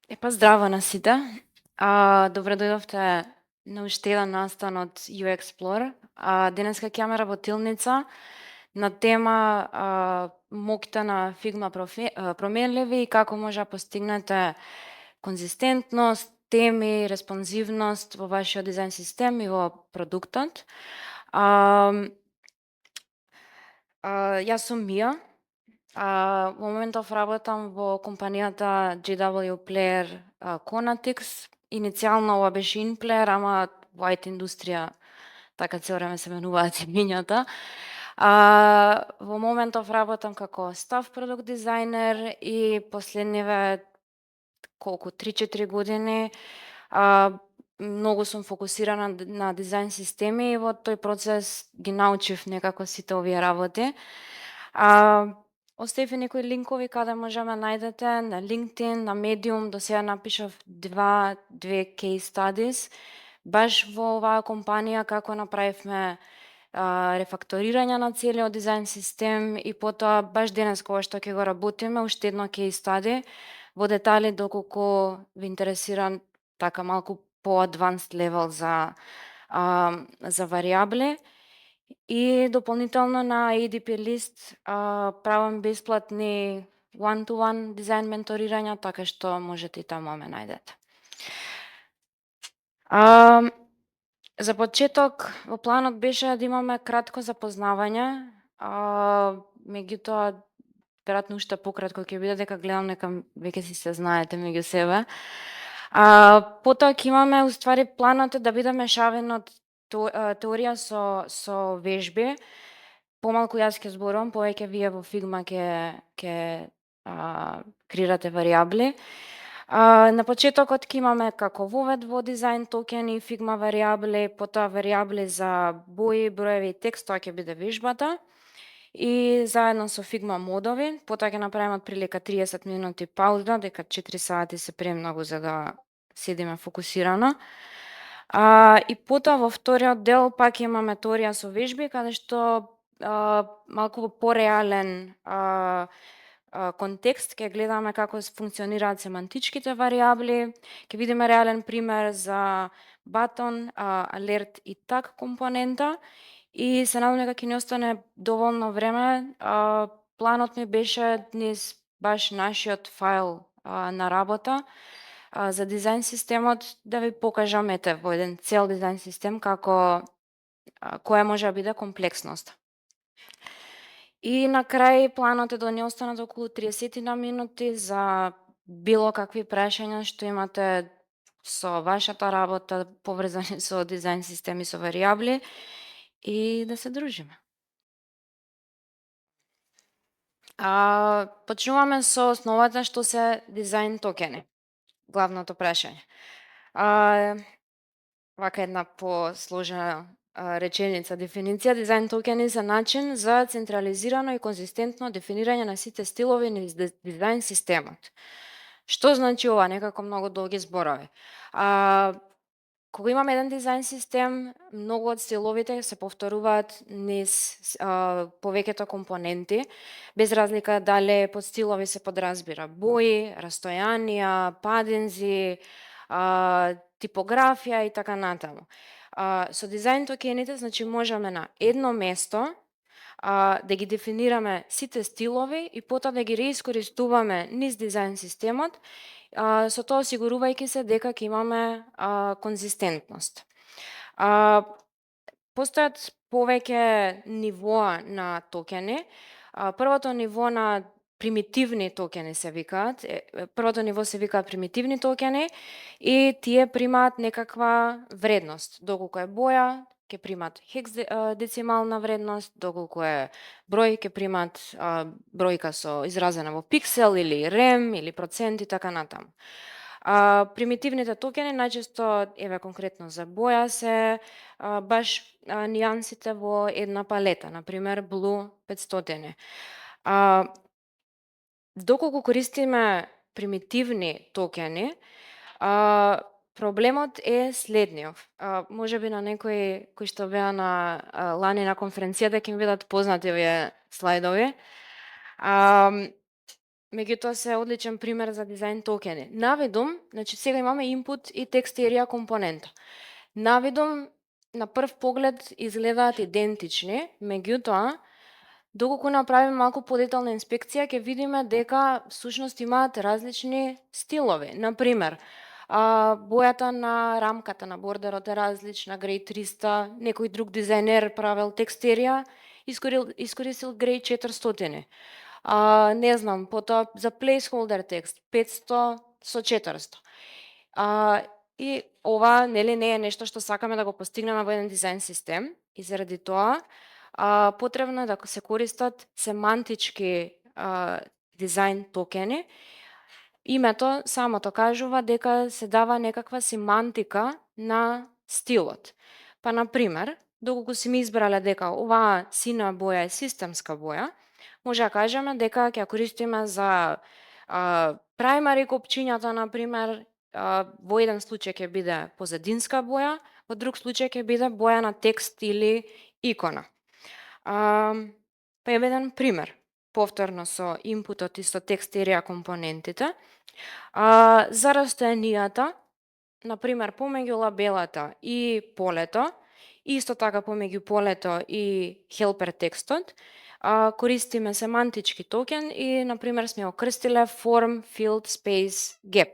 Здраво на сите. Добре дојдовте на уште еден настан од UX Explorer. Денеска ќе имаме работилница на тема моќта на Figma променливи и како може да постигнете конзистентност, теми, респонзивност во вашиот дизајн систем и во продуктот. Јас сум Мија. Во моментов работам во компанијата GW Player Conatix. Иницијално ова беше InPlayer, ама во IT индустрија така цело време се менуваат имињата. Во моментов работам како staff product дизајнер и последниве 3-4 години многу сум фокусирана на дизајн системи и во тој процес ги научив некако сите овие работи. Оставив и некои линкови каде може да ме најдете на LinkedIn, на Medium, до сега напишав две case studies, баш во оваа компанија како направивме рефакторирање на целиот дизајн систем и потоа баш денес кога што ќе го работиме уште едно case study во детали доколку ви интересира така малку по-advanced level за варијабли. И дополнително на ADP лист правам бесплатни one-to-one дизајн менторирања, така што можете и таму да ме најдете. За почеток, во планот беше да имаме кратко запознавање, меѓутоа, веројатно уште пократко ќе биде дека гледам дека веќе си се знаете меѓу себе. Потоа ќе имаме, уствари, планот е да биде мешавина од теорија со вежби. Помалку јас ќе зборувам, повеќе вие во Figma ќе креирате варијабли. На почетокот ќе имаме како вовед во дизајн токени, Figma варијабли, потоа варијабли за бои, броеви и текст, тоа ќе биде вежбата. И заедно со Figma модови, потоа ќе направиме отприлика 30 минути пауза, дека 4 сати се премногу за да седиме фокусирано. И потоа во вториот дел пак имаме теорија со вежби, каде што малку пореален контекст ќе гледаме како функционираат семантичките варијабли, ќе видиме реален пример за button, alert и tag компонента и се надевам дека ќе ни остане доволно време. Планот ми беше низ баш нашиот файл на работа за дизајн системот да ви покажам во еден цел дизајн систем како која може да биде комплексност. И на крај планот е да ни останат околу 30 на минути за било какви прашања што имате со вашата работа поврзани со дизајн системи со варијабли и да се дружиме. Почнуваме со основата што се дизајн токени. Главното прашање. Вака една посложена реченица, дефиниција: дизајн токени се начин за централизирано и конзистентно дефинирање на сите стилови на дизајн системот. Што значи ова? Некако многу долги зборови. Кога имаме еден дизајн систем, многу од стиловите се повторуваат низ повеќето компоненти, без разлика дали под стилови се подразбира бои, растојанија, падинзи, типографија и така натаму. Со дизајн токените, значи, можеме на едно место да ги дефинираме сите стилови и потоа да ги реискористуваме низ дизајн системот, со тоа осигурувајќи се дека ќе имаме конзистентност. Постојат повеќе нивоа на токени. Првото ниво на примитивни токени се викаат. Првото ниво се викаат примитивни токени и тие примаат некаква вредност. Доколку е боја, ќе примат хекс-децимална вредност, доколку е број, ќе примат бројка со изразена во пиксел или рем или процент и така натаму. Примитивните токени најчесто, еве конкретно за боја, се баш нијансите во една палета, например Blue 500. Доколку користиме примитивни токени, проблемот е следниот. Можеби на некои кои што беа на лани на конференцијата ќе ми бидат познати овие слайдови. меѓутоа се одличен пример за дизајн токени. Навидум, значи сега имаме input и text area компонента. Навидум на прв поглед изгледаат идентични, меѓутоа доколку направиме малку подетална инспекција, ќе видиме дека всушност имаат различни стилови. Например, бојата на рамката на бордерот е различна, Grey 300, некој друг дизајнер правел текстерија, искористил Grey 400. Не знам, потоа за placeholder текст 500 со 400. И ова нели не е нешто што сакаме да го постигнеме во еден дизајн систем и заради тоа потребно е да се користат семантички дизајн токени. Името самото кажува дека се дава некаква семантика на стилот. Па, например, доколку си ми избрале дека оваа сина боја е системска боја, може да кажеме дека ќе ја користиме за primary копчињата, например, во еден случај ќе биде позадинска боја, во друг случај ќе биде боја на текст или икона. Па еве еден пример, повторно со инпутот и со текст area компонентите. За растојанијата, например, помеѓу лабелата и полето, исто така помеѓу полето и helper текстот, користиме семантички токен и, например, сме го крстиле form, field, space, gap.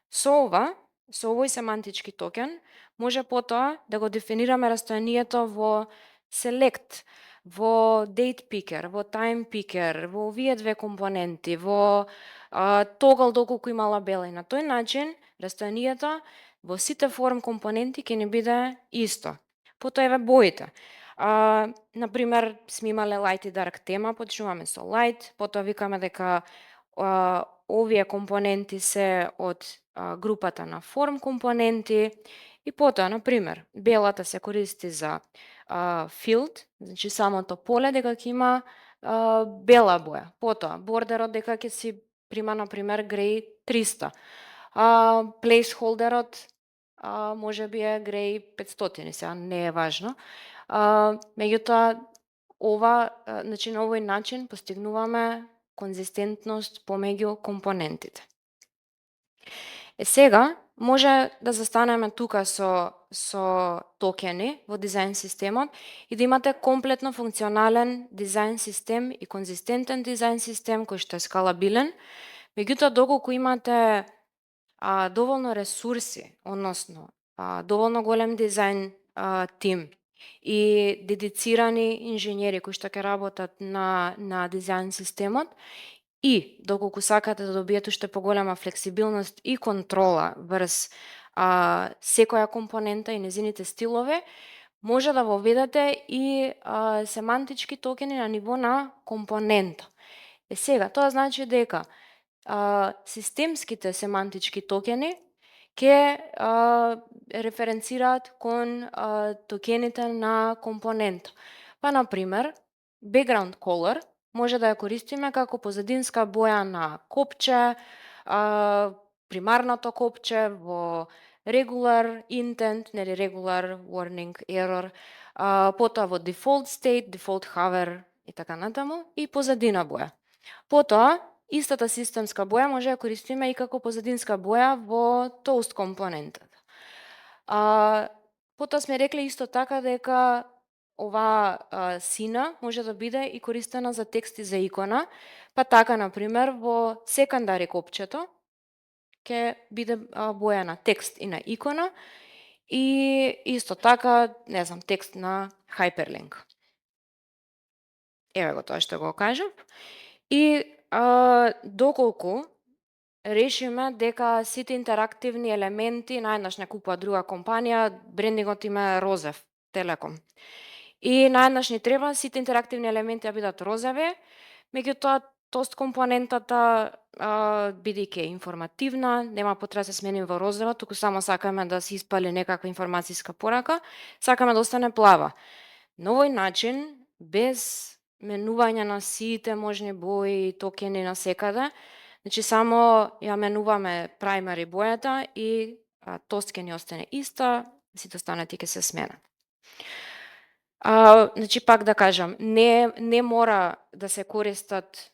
Со овој семантички токен, може потоа да го дефинираме растојанието во select, во date picker, во time picker, во овие две компоненти, во toggle доколку има лабела, и на тој начин растојанието во сите form компоненти ќе ни биде исто. Потоа еве боите. Например, сме имале light и dark тема, почнуваме со light, потоа викаме дека овие компоненти се од групата на form компоненти и потоа, например, белата се користи за field, значи самото поле дека ќе има бела боја. Потоа, бордерот дека ќе си прима, например, Grey 300. Placeholderот може би е Grey 500, сега не е важно. Меѓутоа, значи на овој начин постигнуваме конзистентност помеѓу компонентите. Сега може да застанеме тука со токени во дизајн системот и да имате комплетно функционален дизајн систем и конзистентен дизајн систем кој што е скалабилен. Меѓутоа, доколку имате доволно ресурси, односно доволно голем дизајн тим и дедицирани инженери кои што ќе работат на дизајн системот, и доколку сакате да добиете уште поголема флексибилност и контрола врз секоја компонента и незините стилови, може да воведете и семантички токени на ниво на компонента. Сега, тоа значи дека системските семантички токени ќе референцираат кон токените на компонент. Па, например, background color може да ја користиме како позадинска боја на копче, примарното копче во regular intent, нели regular warning error, потоа во default state, default hover и така натаму, и позадина боја. Потоа, истата системска боја може да користиме и како позадинска боја во toast компонентот. Потоа сме рекле исто така дека оваа сина може да биде и користена за текст и за икона, па така, например, во секандари копчето ќе биде боја на текст и на икона, и исто така, не знам, текст на hyperlink. Еве го тоа што го кажав. И доколку решиме дека сите интерактивни елементи, наеднаш не купува друга компанија, брендингот им е розев, Телеком. И наеднаш ни треба сите интерактивни елементи да бидат розови, меѓутоа тост компонентата, бидејќи е информативна, нема потреба да се смени во розова, туку само сакаме да се испали некаква информацијска порака, сакаме да остане плава. На овој начин, без менување на сите можни бои и токени на секаде, значи само ја менуваме primary бојата и тост ќе ни остане иста, сите останати ќе се сменат. Значи, пак да кажам, не мора да се користат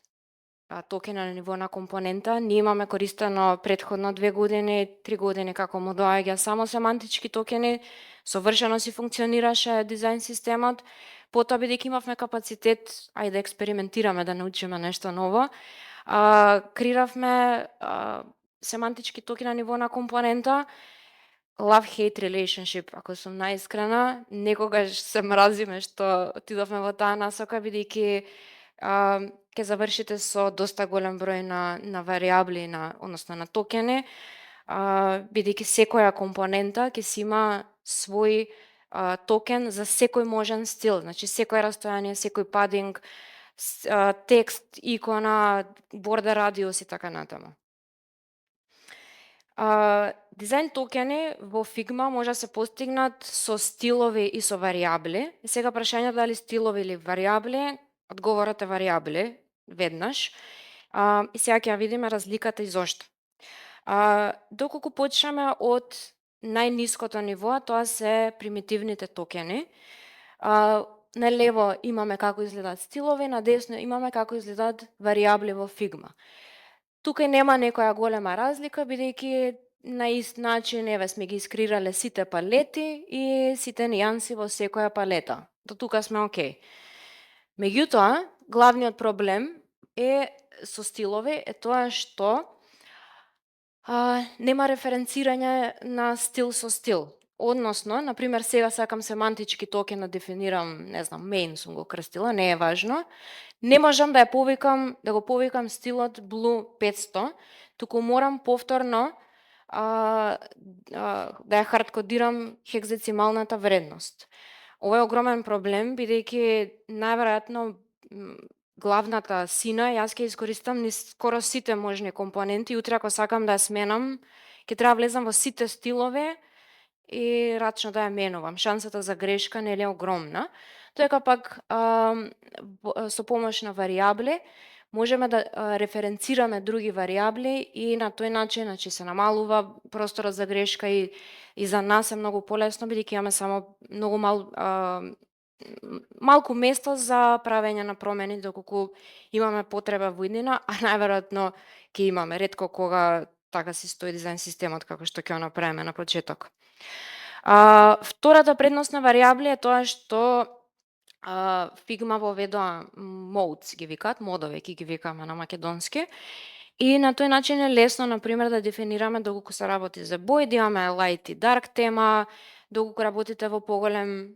токена на ниво на компонента. Ние имаме користено претходно 2 години, 3 години како му доаѓа само семантички токени, совршено си функционираше дизајн системот. Потоа бидејќи имавме капацитет, ајде да експериментираме, да научиме нешто ново, креиравме семантички токен на ниво на компонента. Love-hate relationship, ако сум наискрена, некогаш се мразиме што отидовме во таа насока, бидејќи ќе завршите со доста голем број на варијабли, односно на токени, бидејќи секоја компонента ќе си има свој токен за секој можен стил, значи секој растојание, секој падинг, текст, икона, бордер радиус и така натаму. Дизајн токени во Figma може да се постигнат со стилови и со варијабли. И сега прашањето дали стилови или варијабли, одговорот е варијабли веднаш. И сега ќе ја видиме разликата и зошто. Доколку почнеме од најниското ниво, тоа се примитивните токени. На лево имаме како изгледаат стилови, на десно имаме како изгледаат варијабли во Figma. Тука нема некоја голема разлика, бидејќи на ист начин еве сме ги искреирале сите палети и сите нијанси во секоја палета. До тука сме окей. Меѓутоа, главниот проблем е со стилови е тоа што нема референцирање на стил со стил. Односно, например, сега сакам семантички токен да дефинирам, не знам, main сум го крстила, не е важно. Не можам да го повикам стилот Blue 500, туку морам повторно да ја хардкодирам хекзедецималната вредност. Ова е огромен проблем, бидејќи најверојатно главната сина јас ќе искористам низ скоро сите можни компоненти. Утре ако сакам да ја сменам, ќе треба влезам во сите стилови и рачно да ја менувам. Шансата за грешка нели е огромна. Тоа пак со помош на варијабли можеме да референцираме други варијабли и на тој начин, значи, се намалува просторот за грешка и за нас е многу полесно бидејќи имаме само многу малку место за правење на промени доколку имаме потреба во иднина, а најверојатно ќе имаме, ретко кога така си стои дизајн системот како што ќе го направиме на почеток. Втората предност на варијабли е тоа што Figma воведоа modes ги викаат, модови ги викаме на македонски. И на тој начин е лесно, например, да дефинираме доколку се работи за бои, да имаме light и dark тема, доколку работите во поголема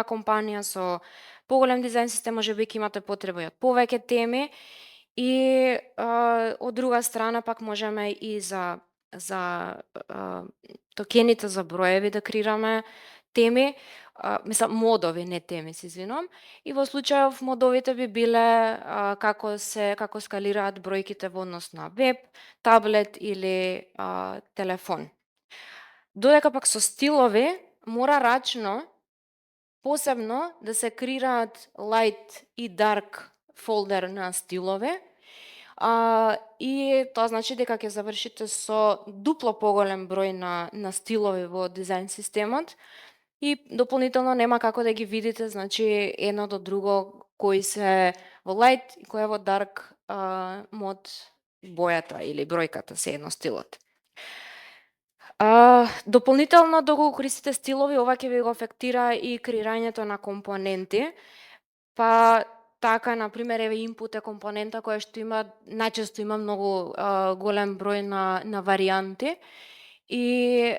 компанија со поголем дизајн систем, можеби ќе имате потреба и од повеќе теми. И од друга страна пак можеме и за токените за броеви да креираме теми, модови, не теми, се извинувам. И во случајов модовите би биле како скалираат бројките во однос на веб, таблет или телефон. Додека пак со стилови мора рачно посебно да се креираат light и dark фолдер на стилови, и тоа значи дека ќе завршите со дупло поголем број на стилови во дизајн системот и дополнително нема како да ги видите, значи, едно до друго кои се во light и кој е во dark мод бојата или бројката, се едно стилот. Дополнително, доколку користите стилови, ова ќе ви го афектира и креирањето на компоненти, па така, например, еве input е компонента која што најчесто има многу голем број на варијанти и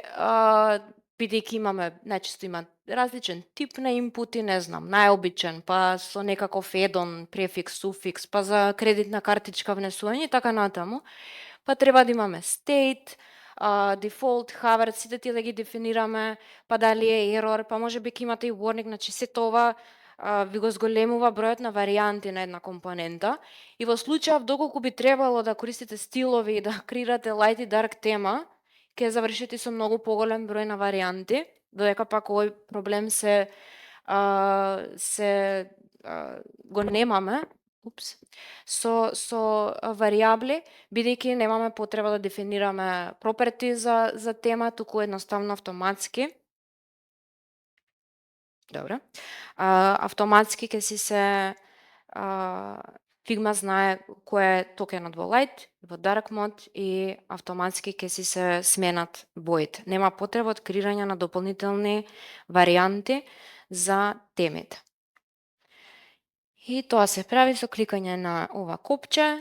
бидејќи најчесто има различен тип на инпути, не знам, најобичен, па со некаков едон, префикс, суфикс, па за кредитна картичка внесување и така натаму, па треба да имаме state, default, hover, сите тие да ги дефинираме, па дали е error, па можеби ќе имате и warning, значи сето ова ви го зголемува бројот на варијанти на една компонента и во случајов доколку би требало да користите стилови и да креирате light и dark тема, ќе завршите со многу поголем број на варијанти, додека пак овој проблем го немаме со варијабли, бидејќи немаме потреба да дефинираме property за тема, туку едноставно автоматски автоматски ќе си се Figma знае кој е токенот во light, во dark mode и автоматски ќе си се сменат боите. Нема потреба од креирање на дополнителни варијанти за темите. И тоа се прави со кликање на ова копче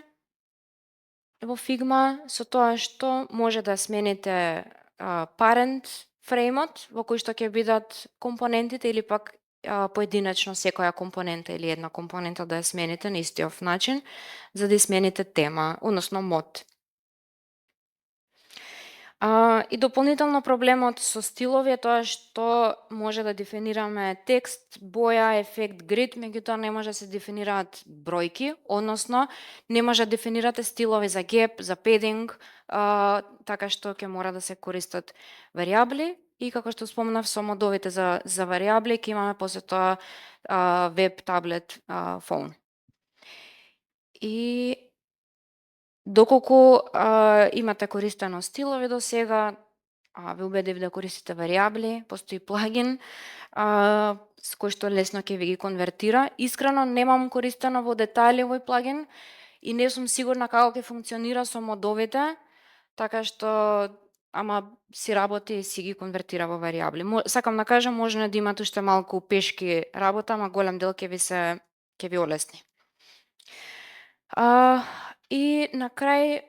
во Figma, со тоа што може да смените parent фреймот во кој што ќе бидат компонентите или пак поединечно секоја компонента или една компонента да ја смените на истиот начин, за да ја смените тема, односно мод. И дополнително проблемот со стилови е тоа што може да дефинираме текст, боја, ефект, грид, меѓутоа не може да се дефинираат бројки, односно не може да дефинирате стилови за gap, за padding, така што ќе мора да се користат варијабли и како што спомнав со модовите за варијабли ќе имаме после тоа веб, таблет, фон. И доколку имате користено стилови до сега, ве убедив да користите варијабли, постои плагин с кој што лесно ќе ви ги конвертира. Искрено немам користено во детали овој плагин и не сум сигурна како ќе функционира со модовите, така што си работи и си ги конвертира во варијабли. Сакам да кажам, можно да имате уште малку пешки работа, ама голем дел ќе ви олесни. И на крај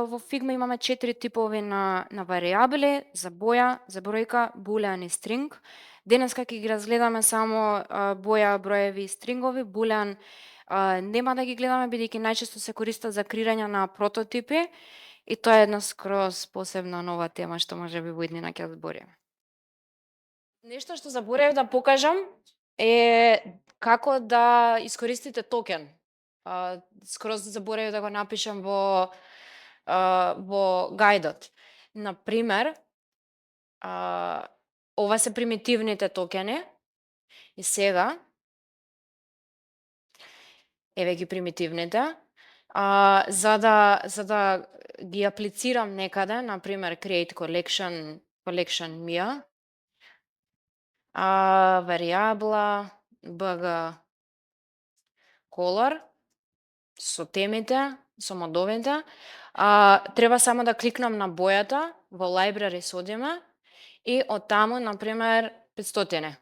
во Figma имаме 4 типови на варијабли, за боја, за бројка, boolean и string. Денеска ќе ги разгледаме само боја, броеви и стрингови. Boolean нема да ги гледаме бидејќи најчесто се користат за креирање на прототипи и тоа е една скроз посебна нова тема што можеби во иднина ќе збориме. Нешто што заборев да покажам е како да искористите токен. Скроз заборев да го напишам во гајдот. Например, ова се примитивните токени и сега еве ги примитивните. За да ги аплицирам некаде, например create collection Mia, варијабла bg color со темите, со модовите, треба само да кликнам на бојата, во library одиме и од таму, например, 500.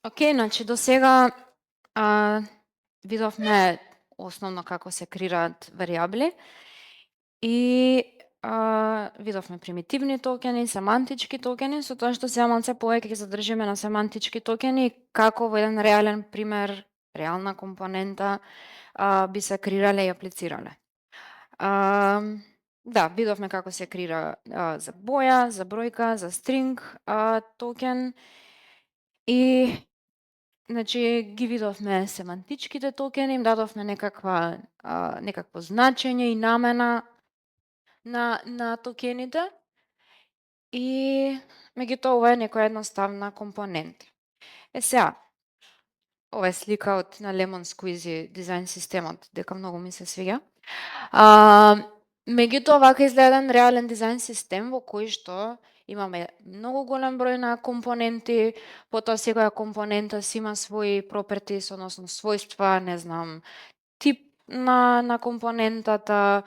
Океј, значи до сега видовме основно како се креираат варијабли и видовме примитивни токени, семантички токени, со тоа што сега малце повеќе ќе задржиме на семантички токени, како во еден реален пример, реална компонента би се креирале и аплицирале. Да, видовме како се креира за боја, за бројка, за стринг токен и значи ги видовме семантичките токени, им дадовме некакво значење и намена на токените и меѓутоа ова е некоја едноставна компонента. Сега, ова е слика од на Lemon Squeezy дизајн системот, дека многу ми се свиѓа. Меѓутоа вака изгледа еден реален дизајн систем во кој што имаме многу голем број на компоненти, потоа секоја компонента си има своји properties, односно својства, не знам, тип на компонентата,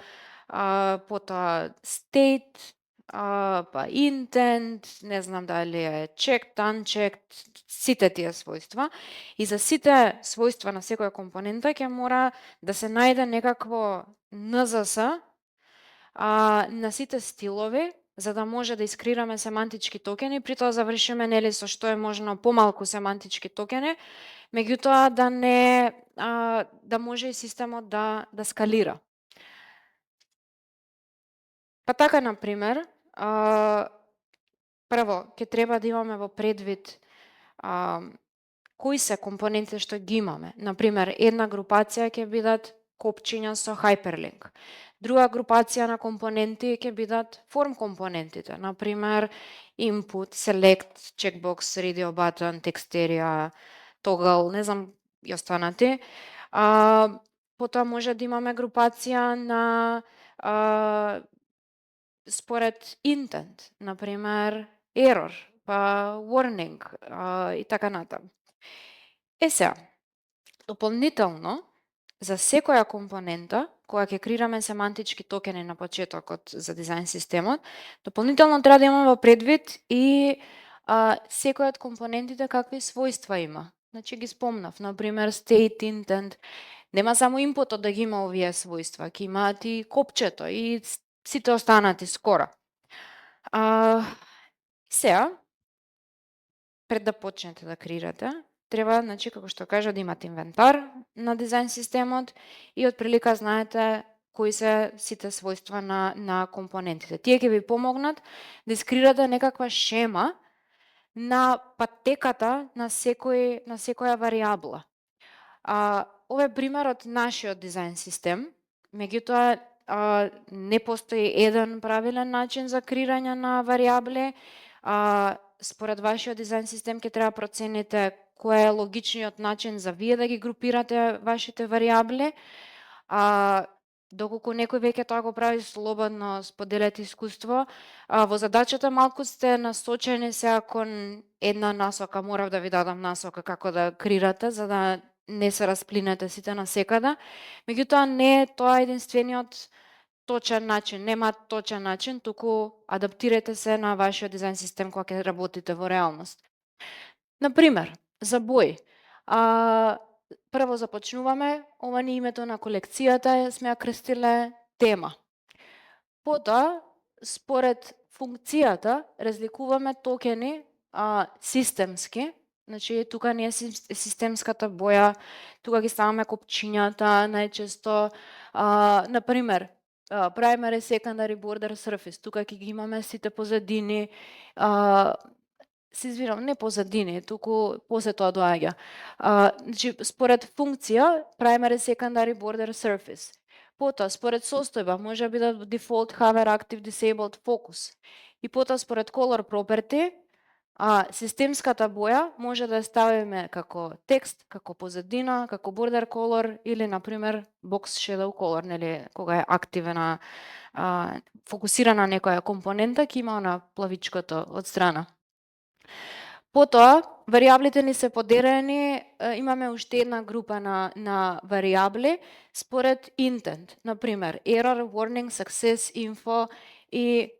потоа state, па intent, не знам дали е checked, unchecked, сите тие својства. И за сите својства на секоја компонента ќе мора да се најде некакво NZS на сите стилови, за да може да искреираме семантички токени, при тоа завршиме нели со што е можно помалку семантички токени, меѓутоа да не да може и системот да скалира. Па така, например, прво ќе треба да имаме во предвид кои се компонентите што ги имаме. Например, една групација ќе бидат копчиња со hyperlink. Друга групација на компоненти ќе бидат form компонентите. Например, input, select, checkbox, radio button, text area, toggle, не знам и останати. Потоа може да имаме групација на според intent, например, error, па warning и така натаму. Сега, дополнително, За секоја компонента, која ќе креираме семантички токени на почетокот за дизајн системот, дополнително треба да имаме во предвид и секој од компонентите какви својства има. Значи ги спомнав, например state, intent, нема само импутот да ги има овие својства, ќе имаат и копчето и сите останати скоро. Сега, пред да почнете да креирате, треба, значи, како што кажа, да имате инвентар на дизајн системот и отприлика знаете кои се сите својства на компонентите. Тие ќе ви помогнат да искреирате некаква шема на патеката на секоја варијабла. Ова е пример од нашиот дизајн систем, меѓутоа не постои еден правилен начин за креирање на варијабли. Според вашиот дизајн систем ќе треба процените кој е логичниот начин за вие да ги групирате вашите варијабли. Доколку некој веќе тоа го прави, слободно споделете искуство. Во задачата малку сте насочени сега кон една насока, морав да ви дадам насока како да креирате, за да не се расплинете сите на секада. Меѓутоа не е тоа единствениот точен начин, нема точен начин, туку адаптирате се на вашиот дизајн систем кога ќе работите во реалност. Например, за бои. Прво започнуваме, ова ни името на колекцијата, сме ја крстиле тема. Потоа, според функцијата, разликуваме токени системски, значи тука не е системската боја, тука ги ставаме копчињата, најчесто, например, primary, secondary border surface, тука ќе ги имаме сите позадини, се извинувам, не позадини, туку после тоа доаѓа. Значи, според функција, primary, secondary border surface. Потоа, според состојба, може да биде default, hover, active, disabled, focus. И потоа, според color property, системската боја може да ја ставиме како текст, како позадина, како border color или, например, box shadow color, нели, кога е активна, фокусирана некоја компонента, ќе има на плавичкото од страна. Потоа, варијаблите ни се поделени, имаме уште една група на варијабли според intent. Например, error, warning, success, info и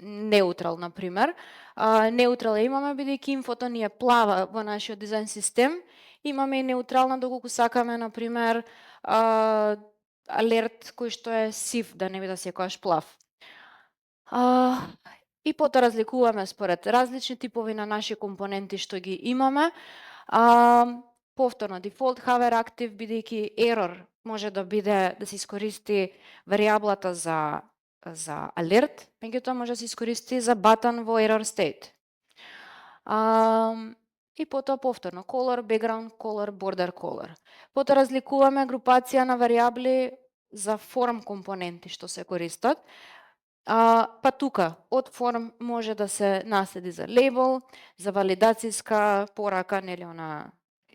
neutral, например. Neutral имаме бидејќи инфото ни е плава во нашиот дизајн систем. Имаме и неутрална доколку сакаме, например, алерт кој што е сив, да не биде секогаш плав. И потоа разликуваме според различни типови на наши компоненти што ги имаме. Повторно, default, hover, active, бидејќи error може да биде да се искористи варијаблата за алерт, меѓутоа може да се искористи за button во error state. И потоа повторно, color, background color, border color. Потоа разликуваме групација на варијабли за form компоненти што се користат. Па тука, од form може да се наследи за label, за валидацијска порака, нели она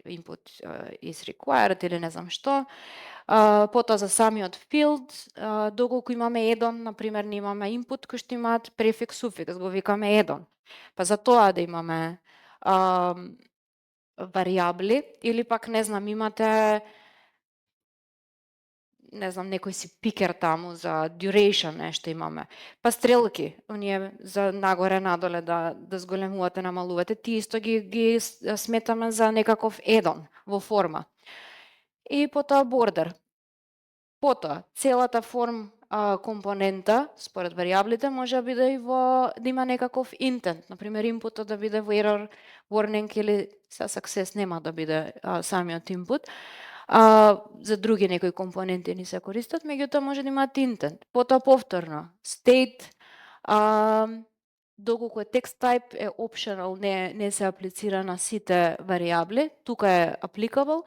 input is required или не знам што. Потоа за самиот field, доколку имаме add-on, например, не имаме input кој што имаат префикс, суфикс, го викаме add-on. Па за тоа да имаме варијабли, или пак не знам, имате некој си пикер таму за duration нешто имаме. Па стрелки, оние за нагоре надоле да зголемувате, намалувате, тие исто ги сметаме за некаков add-on во форма. И потоа border. Потоа, целата form компонента, според варијаблите, може да биде и да има некаков intent. Например, инпутот да биде во error, warning или success нема да биде самиот input. За други некои компоненти ни се користат, меѓутоа може да имаат intent. Потоа повторно, state, доколку е text type е optional, не се аплицира на сите варијабли, тука е applicable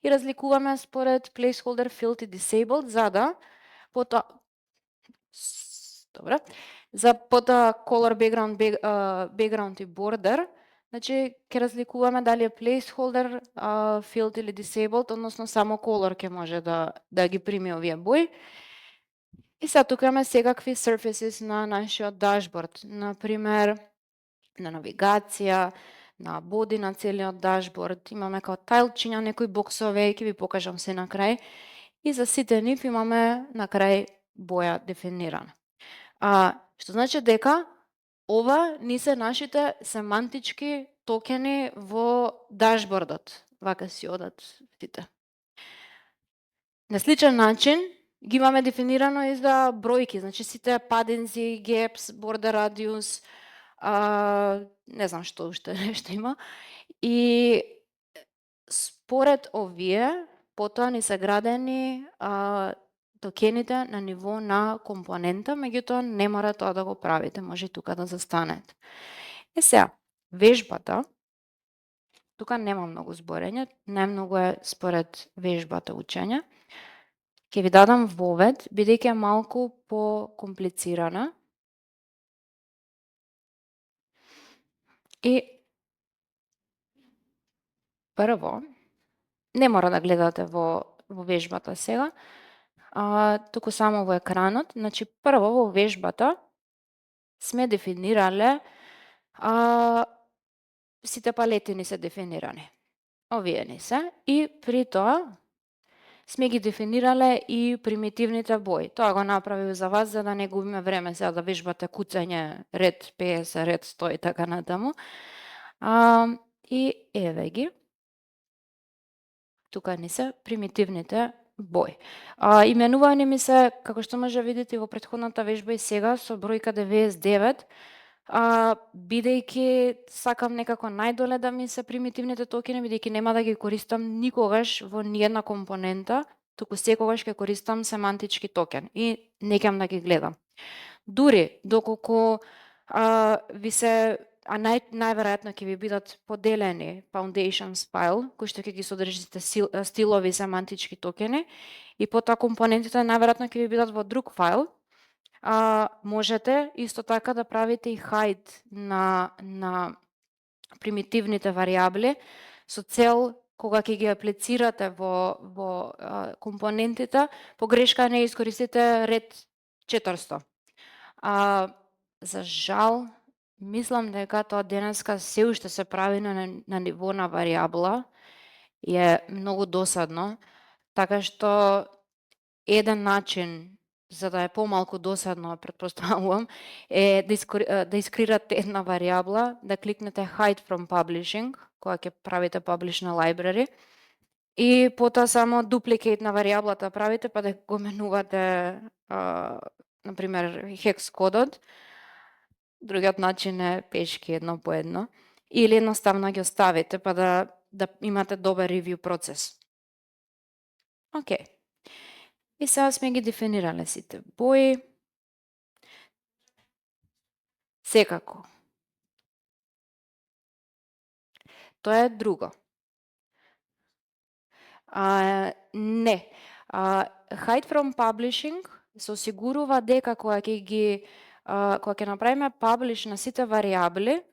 и разликуваме според placeholder, field и disabled, за да потоа потоа color, background и border, значи ќе разликуваме дали е placeholder, field или disabled, односно само color ќе може да ги прими овие бои. И сега тука имаме секакви surfaces на нашиот дашборд, например на навигација, на боди на целиот дашборд, имаме као тајлчиња, некои боксове, ќе ви покажам се на крај. и за сите нив имаме на крај боја дефинирана. Што значи дека ова ни се нашите семантички токени во дашбордот. Вака си одат сите. На сличен начин ги имаме дефинирано и за бројки, значи сите падинзи, gaps, border radius, не знам што уште нешто има. И според овие, потоа ни се градени токените на ниво на компонента, меѓутоа не мора тоа да го правите, може и тука да застанете. Сега, вежбата, тука нема многу зборење, најмногу е според вежбата учење. Ќе ви дадам вовед, бидејќи е малку покомплицирана. И прво, не мора да гледате во вежбата сега, туку само во екранот. Значи, прво во вежбата сме дефинирале сите палети ни се дефинирани. Овие ни се. И при тоа сме ги дефинирале и примитивните бои. Тоа го направив за вас, за да не губиме време сега да вежбате куцање ред 50, ред 100 и така натаму. И еве ги. Тука ни се примитивните бои. Именувани ми се, како што може да видите во претходната вежба и сега, со бројка 99, бидејќи сакам некако најдоле да ми се примитивните токени, бидејќи нема да ги користам никогаш во ниедна компонента, туку секогаш ќе користам семантички токен и не ќе да ги гледам. Дури доколку ви се најверојатно ќе ви бидат поделени foundations файл, кои што ќе ги содржите стилови семантички токени, и потоа компонентите најверојатно ќе ви бидат во друг файл. Можете исто така да правите и hide на примитивните варијабли со цел кога ќе ги аплицирате во компонентите, погрешка не искористите ред 400. За жал, мислам дека тоа денеска се уште се прави на ниво на варијабла и е многу досадно, така што еден начин за да е помалку досадно, претпоставувам, е да искрирате една варијабла, да кликнете hide from publishing, кога ќе правите publish на library, и потоа само duplicate на варијаблата правите, па да го менувате, например, hex кодот. Другиот начин е пешки едно по едно. Или едноставно ги оставите, па да имате добар ревју процес. Океј. И сега сме ги дефинирале сите бои. Секако. Тоа е друго. Не. Hide from publishing се осигурува дека кога ќе направиме publish на сите варијабли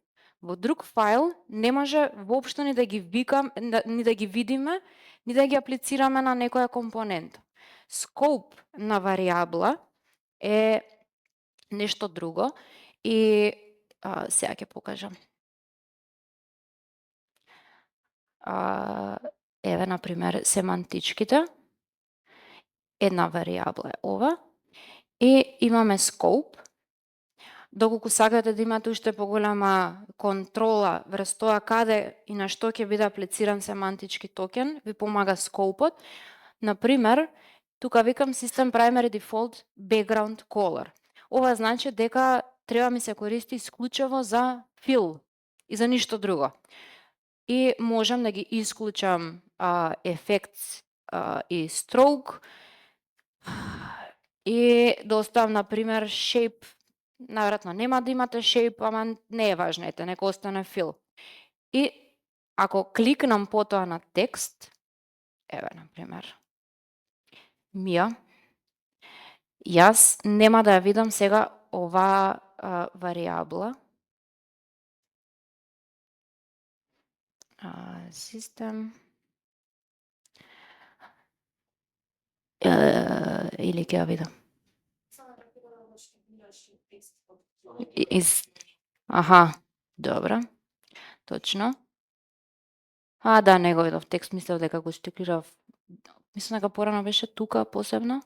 во друг файл, не може воопшто ни да ги ни да ги видиме, ни да ги аплицираме на некоја компонента. Scope на варијабла е нешто друго и сега ќе покажам. Еве, например, семантичките. Една варијабла е ова. И имаме scope. Доколку сакате да имате уште поголема контрола врз тоа каде и на што ќе биде аплициран семантички токен, ви помага скоупот. Например, тука викам System Primary Default Background Color. Ова значи дека треба ми се користи исклучиво за fill и за ништо друго. И можам да ги исклучам effects и stroke и да оставам, например, shape. Наверојатно нема да имате shape, ама не е важно, ете, нека остане fill. И ако кликнам потоа на текст, еве, например, Мија, јас нема да ја видам сега оваа варијабла. Систем. Или ќе ја видам. Аха, добро. Точно. Да, не го видов текст, мислев дека го штиклирав Мислам дека порано беше тука посебно.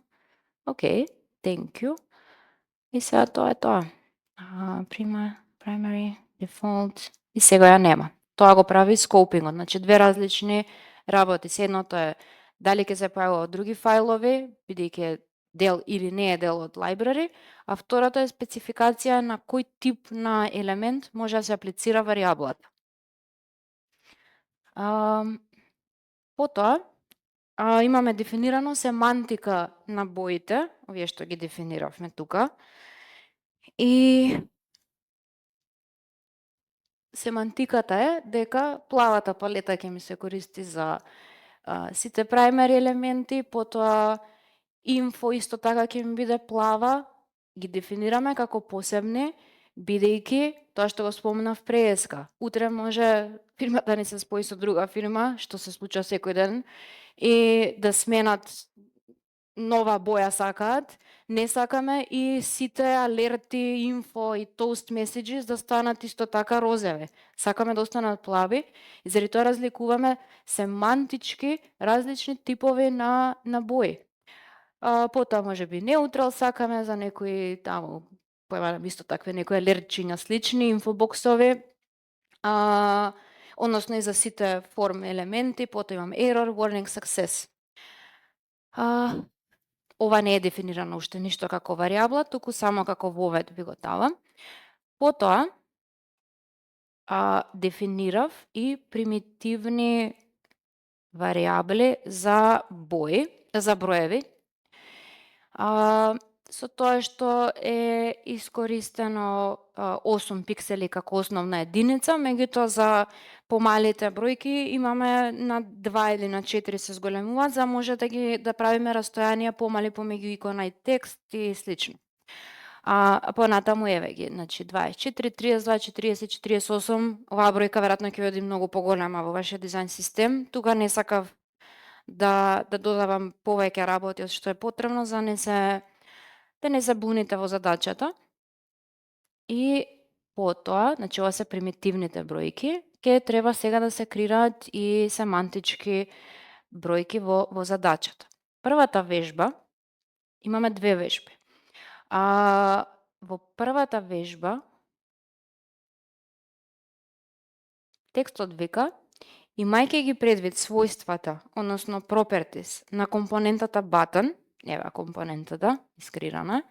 Океј, thank you. И сега тоа е тоа. Primary, default и сега ја нема. Тоа го прави scopingот, значи две различни работи. Се едното е дали ќе се појавуваат други фајлови, бидејќи е дел или не е дел од library, а второто е спецификација на кој тип на елемент може да се аплицира варијаблата. Потоа, имаме дефинирано семантика на боите, овие што ги дефиниравме тука. И семантиката е дека плавата палета ќе ми се користи за сите primary елементи, потоа инфо исто така ќе ми биде плава, ги дефинираме како посебни, бидејќи тоа што го спомнав преска. Утре може фирмата да ни се спои со друга фирма, што се случува секој ден, и да сменат нова боја сакаат, не сакаме и сите алерти, инфо и toast messages да станат исто така розеви. Сакаме да останат плави и заради тоа разликуваме семантички различни типови на бои. Потоа може би неутрал сакаме за некои таму, појмарам исто такви некои алертчиња слични, инфобоксови, односно и за сите форм елементи, потоа имам error, warning, success. Ова не е дефинирано уште ништо како варијабла, туку само како вовед ви го давам. Потоа, дефинирав и примитивни варијабли за бои, за броеви, со тоа што е искористено 8 пиксели како основна единица, меѓутоа за помалите бројки имаме на 2 или на 4 се зголемуваат, за може да правиме растојанија помали помеѓу икона и текст и слично. Понатаму еве ги, значи 24, 32, 40, 48, оваа бројка веројатно ќе биде многу поголема во вашиот дизајн систем. Тука не сакав да додавам повеќе работи од што е потребно за да не се буните во задачата. И потоа, значи ова се примитивните бројки, ќе треба сега да се креираат и семантички бројки во задачата. Првата вежба, имаме две вежби. Во првата вежба, текстот вика, имајќи ги предвид својствата, односно properties на компонентата button, ева компонентата, искрирана,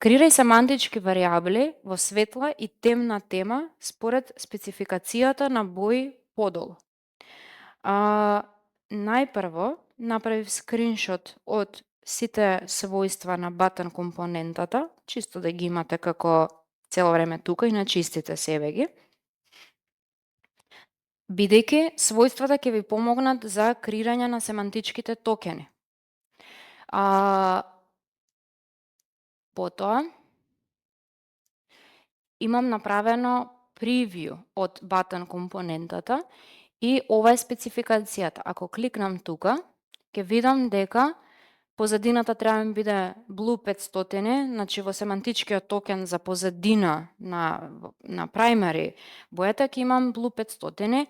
креирај семантички варијабли во светла и темна тема според спецификацијата на бои подолу. Најпрво направив скриншот од сите својства на button компонентата, чисто да ги имате како цело време тука, иначе истите себе ги. Бидејќи својствата ќе ви помогнат за креирање на семантичките токени. Потоа, имам направено превју од button компонентата и ова е спецификацијата. Ако кликнам тука, ќе видам дека позадината треба да ми биде blue 500, значи во семантичкиот токен за позадина на primary бојата ќе имам blue 500,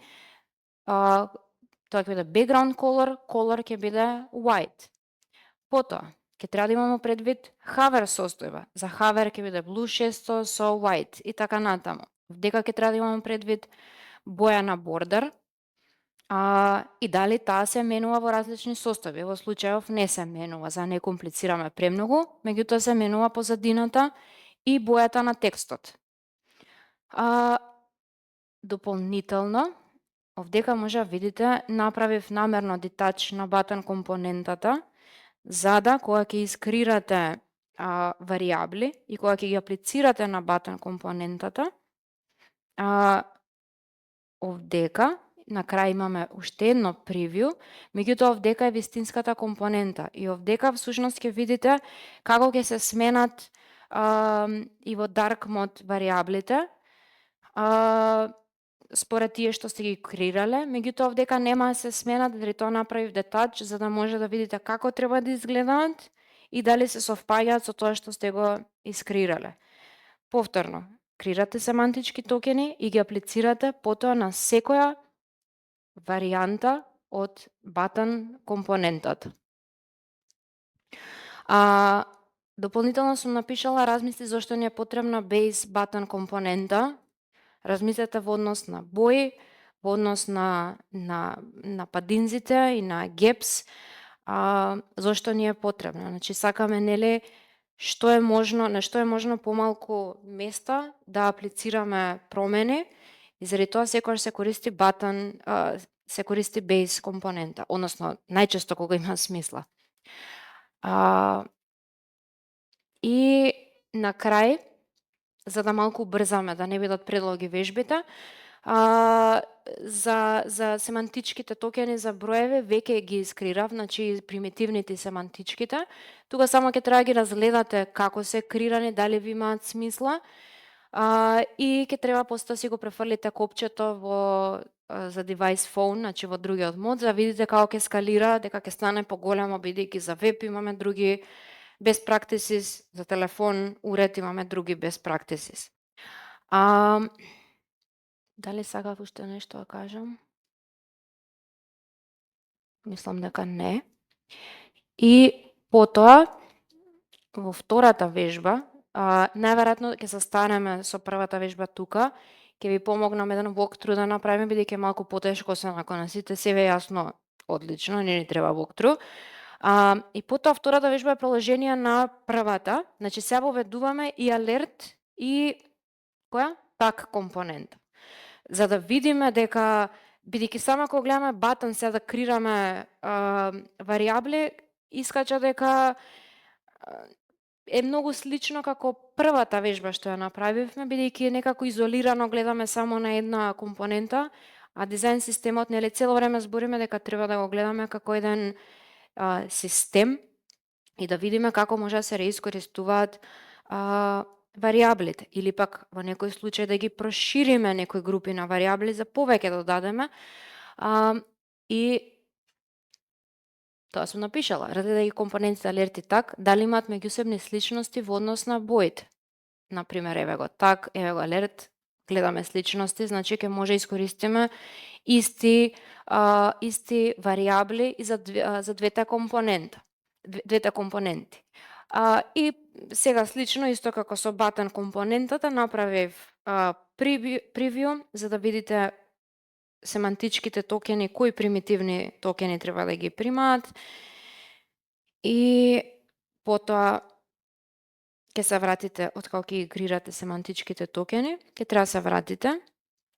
тоа ќе биде background color ќе биде white. Потоа, ќе треба да имамо предвид hover состојба. За hover ќе биде blue 600 со white и така натаму. Дека ќе треба да имамо предвид боја на бордер, и дали таа се менува во различни состојби. Во случајов не се менува, за не комплицираме премногу, меѓутоа се менува позадината и бојата на текстот. Дополнително, овдека може да видите, направив намерно детач на button компонентата, за да кога ќе искрирате варијабли и кога ќе ги аплицирате на button компонентата, овдека на крај имаме уште едно превју, меѓутоа овдека е вистинската компонента и овдека всушност ќе видите како ќе се сменат и во dark mode варијаблите според тие што сте ги креирале, меѓутоа овдека нема да се сменат, заради тоа направив детач за да може да видите како треба да изгледаат и дали се совпаѓаат со тоа што сте го искреирале. Повторно, креирате семантички токени и ги аплицирате потоа на секоја варијанта од button компонентата. А, дополнително сум напишала размисли зошто ни е потребна base button компонента. Размислете во однос на бои, во однос на падинзите и на gaps, зошто ни е потребна. Значи сакаме нели на што е можно помалку места да аплицираме промени и заради тоа секогаш се користи button, се користи base компонента, односно најчесто кога има смисла. И на крај, за да малку брзаме, да не бидат предолги вежбите, за семантичките токени за броеви веќе ги искрирав, значи примитивните и семантичките. Тука само ќе треба да ги разгледате како се крирани, дали ви имаат смисла, и ќе треба после си го префрлите копчето за device phone, значи во другиот мод, за да видите како ќе скалира, дека ќе стане поголемо, бидејќи за веб имаме други best practices, за телефон, уред имаме други best practices. Дали сакав уште нешто да кажам? Мислам дека не. И потоа, во втората вежба, најверојатно ќе се станеме со првата вежба тука, ќе ви помогнам еден walkthrough да направиме, бидејќи е малку потешко се на сите, себе јасно, одлично, не ни треба walkthrough. И потоа втората вежба е продолжение на првата, значи сега воведуваме и алерт и која? Так компонент. За да видиме дека, бидејќи само кога гледаме button сега да крираме варијабли, искача дека е многу слично како првата вежба што ја направивме, бидејќи некако изолирано гледаме само на една компонента, а дизајн системот нели цело време збориме дека треба да го гледаме како еден систем и да видиме како може да се реискористуваат варијаблите или пак во некој случај да ги прошириме некои групи на варијабли за повеќе да дадеме. И тоа сум напишала, разгледај ги компонентите алерти так, дали имаат меѓусебни сличности во однос на боите. Например, еве го так, еве го алерт, гледаме сличности, значи ќе може искористиме исти варијабли и за двете компоненти. И сега слично, исто како со button компонентата, направив превју за да видите семантичките токени, кои примитивни токени треба да ги примаат. И потоа ќе се вратите, откако ќе ги крирате семантичките токени, ќе треба да се вратите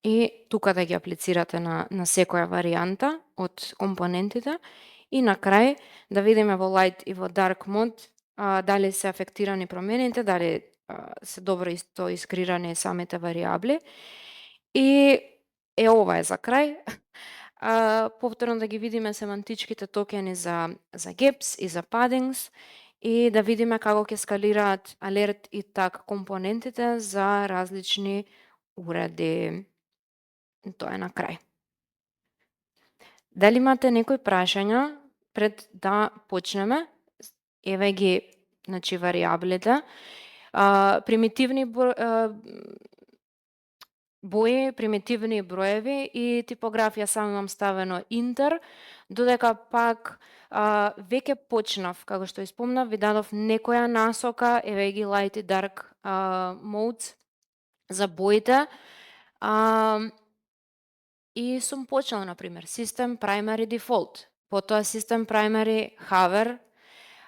и тука да ги аплицирате на секоја варијанта од компонентите и на крај да видиме во light и во dark mode дали се афектирани промените, дали се добро исто искрирани самите варијабли. И ова е за крај. Повторно да ги видиме семантичките токени за gaps и за paddings и да видиме како ќе скалираат алерт и так компонентите за различни уреди. Тоа е на крај. Дали имате некои прашања пред да почнеме? Еве ги, значи, варијаблите. Примитивни бои, примитивни броеви и типографија само имам ставено интер, додека пак веќе почнав, како што испомнав, ви дадов некоја насока, еве ги light и dark modes за боите. И сум почнала, например, System Primary Default, потоа System Primary Hover,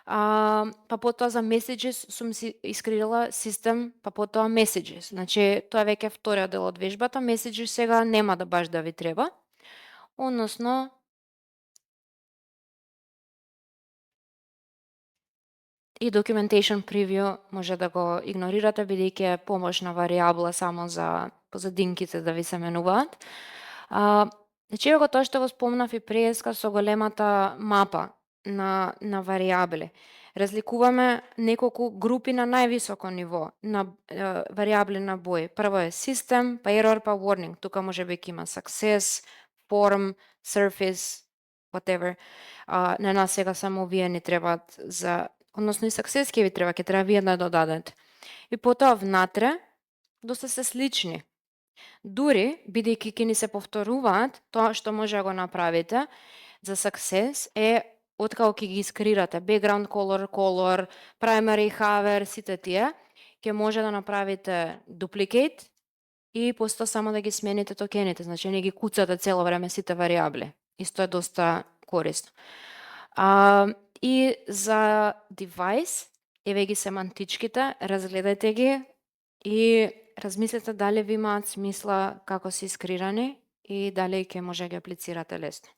па потоа за Messages сум си искрирала System, па потоа Messages. Значи, тоа е веќе вториот дел од вежбата. Messages сега нема да баш да ви треба, односно и Documentation Preview може да го игнорирате, бидејќи е помошна варијабла само за позадинките да ви се менуваат. Значи, го тоа што го спомнав и преска со големата мапа на варијабли. Разликуваме неколку групи на највисоко ниво на варијабли на бои. Прво е System, па Error, па Warning. Тука може би ќе има Success, Form, Surface, whatever. На нас сега само овие ни требаат за, односно и Success ќе ви треба, ќе треба вие да додадете. И потоа внатре доста се слични. Дури, бидејќи ќе ни се повторуваат, тоа што може да го направите, за success е откако ќе ги искреирате background color, primary, hover, сите тие, ќе може да направите duplicate и после само да ги смените токените, значи не ги куцате цело време сите варијабли. Исто е доста корисно. И за device, еве ги семантичките, разгледајте ги и размислете дали ви имаат смисла како се искрирани и дали ќе може да ги аплицирате лесно.